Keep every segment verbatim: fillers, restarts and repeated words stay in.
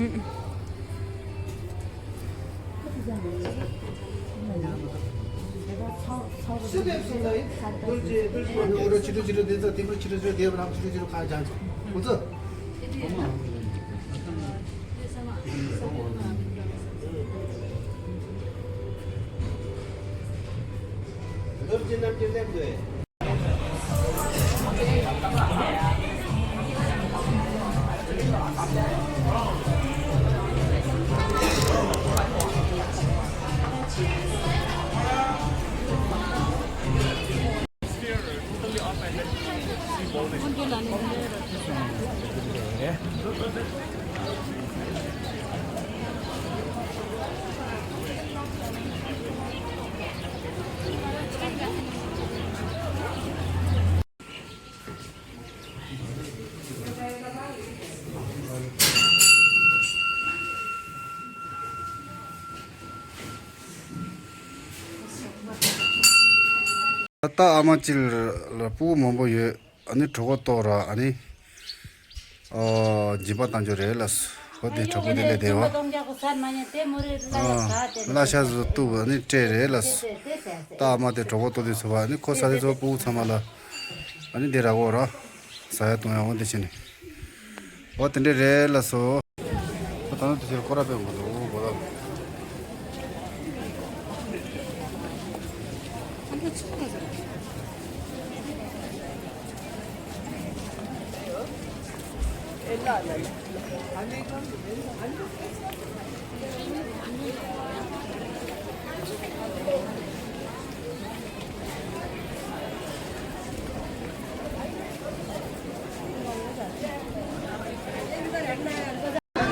ད་ལྟ་ཨ་མ་གཅིག་ལ་སྤུ་གུ་མང་པོ་ཡོད། ཨ་ནི་གྲོད་ཁོག་ལྟོགས་ར་ཨ་ནི། ཨོ། སྦྱིན་པ་བཏང་རྒྱུ་རེད་ལགས། ཧོ་དེ་དྲག་པོ་དེ་ལས་བདེ་བ། ཨ། གླ་ཆ་ཟོ་བཏུབ་ཨ་ནི་སྤྲད་རེད་ལགས། ད་ཨ་མ་དེ་གྲོད་ཁོག་ལྟོགས་དུས་ཚོད་པ་ཨ་ནི་ཁོ་ས་དེ་ཚོ་སྤུ་གུ་ཚང་མ་ལ་ཨ་ནི་དེ་རག་གོ་ར། ཟ་ཡ་བཏུང་ཡ་འོ་དེ་བྱས་ནས། འོ་དེ་འདྲས་རེད་ལགས་སོ། ད་ནང་དུ་ཕྱིར་སྐོར་ར་ཕེབས་དགོས་འདུག་གོ་ལ།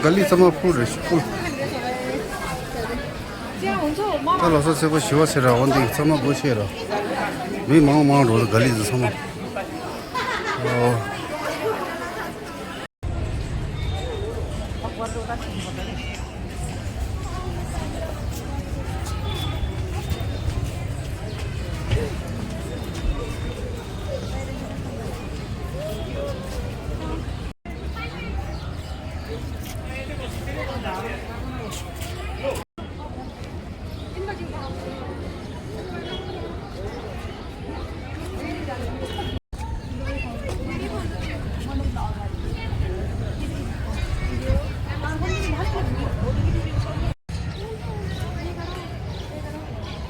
ག་ལི་ཚང་མ་ཕུལ་རེད་ཕུལ། ད་ལོ་སོ་སེ་པོ་ཞི་བ་ཟེར་ར་འོ་འདི་ཚང་མ་སྒོ་ཕྱེ་ར། མི་མང་མང་འགྲོ་ལ་ག་ལི་ཚོ་ཚང་མ། ཨོ།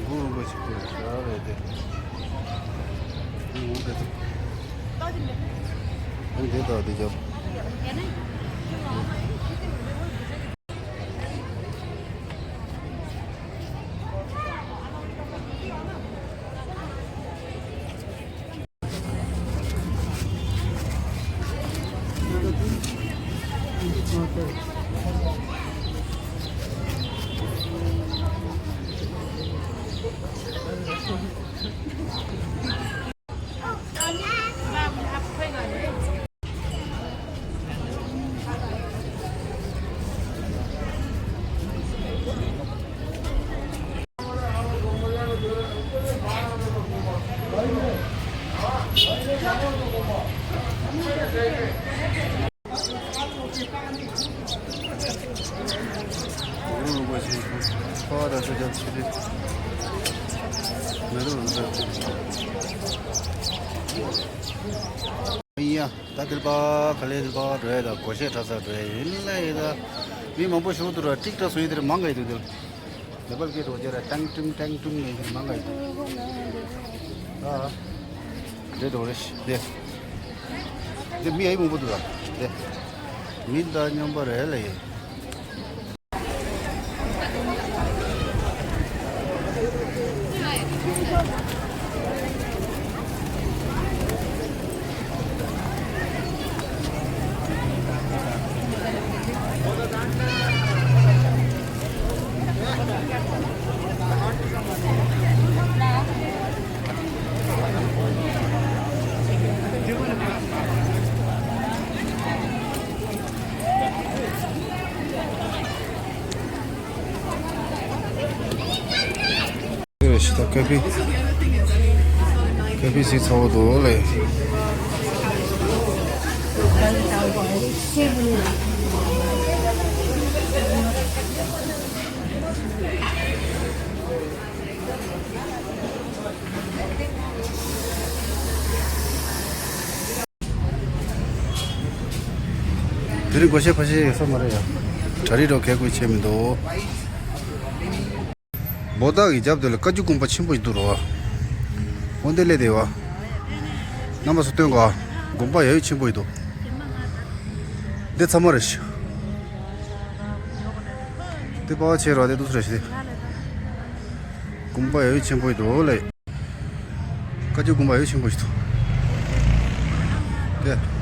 གུ་རུ་པ་ཞིག་ཏུ་ཟ་རེད་དེ། འདི་འོང་དེ་ཚོ། འདི་དག་འདི་རྒྱབ། ཡ། ད་དིལ་པ་ག་ལེ་དིལ་པ་འགྲོ་ཡ་ད་སྒོར་གཞས་འཁྲབ་ས་འགྲོ་ཡ་ཡིན་ལ་ཡིན་ད། མི་མང་པོ་ཞིག་འདུག་ར། ཀྲིག་ཀྲག་བཟོ་ཡི་དེ་ར་མང་ག་ཡི་འདུག་དེ། ནེ་པལ་སྐད་འགྲོ་རྒྱ་ར་ཀྲང་ཀྲིང་ཀྲང་ཀྲིང་ལས་ཡིན་མང་ག་ཡི་འདུག་ཨ། འདྲེ་འགྲོ་རེ་ཤི་དེ། དེ་མི་ཨ་ཡི་མང་པོ་འདུག་ར་དེ། མི་ད་སྙོམས་པ་རེད་ལ་ཡིན། ཤི་ད་ཀ་ཕི། ཀ་ཕི་སི་ཚ་བོ་དོ་ལེ། དེ་རིང་སྒོར་གཞས་ཕར་བཤད་ཡོད་ས་མ་རེད་ཡ། གྲ་སྒྲིག་རོགས་གལ་དགོས་ཆེ་མི་འདུག། འབོ་སྟག་གི་རྒྱབ་དེ་ལ་བཀའ་བརྒྱུད་དགོན་པ་ཆེན་པོ་ཞིག་འདུག་རོ། འོ་འདི་ལས་དེ་བ། རྣམ་པ་ཚོ་སྟོན་ག། དགོན་པ་ཡ་ཡོད་ཆེན་པོ་ཞིག་འདུག། འདི་ཚང་མ་རེད་ཤི། འདི་པ་བ་ཆེ་རོ་དེ་འདུག་རེད་ཤི། དགོན་པ་ཡ་ཡོད་ཆེན་པོ་ཞིག་འདུག་ལེ། བཀའ་བརྒྱུད་དགོན་པ་ཡོད་ཆེན་པོ་ཞིག་འདུག། དེ།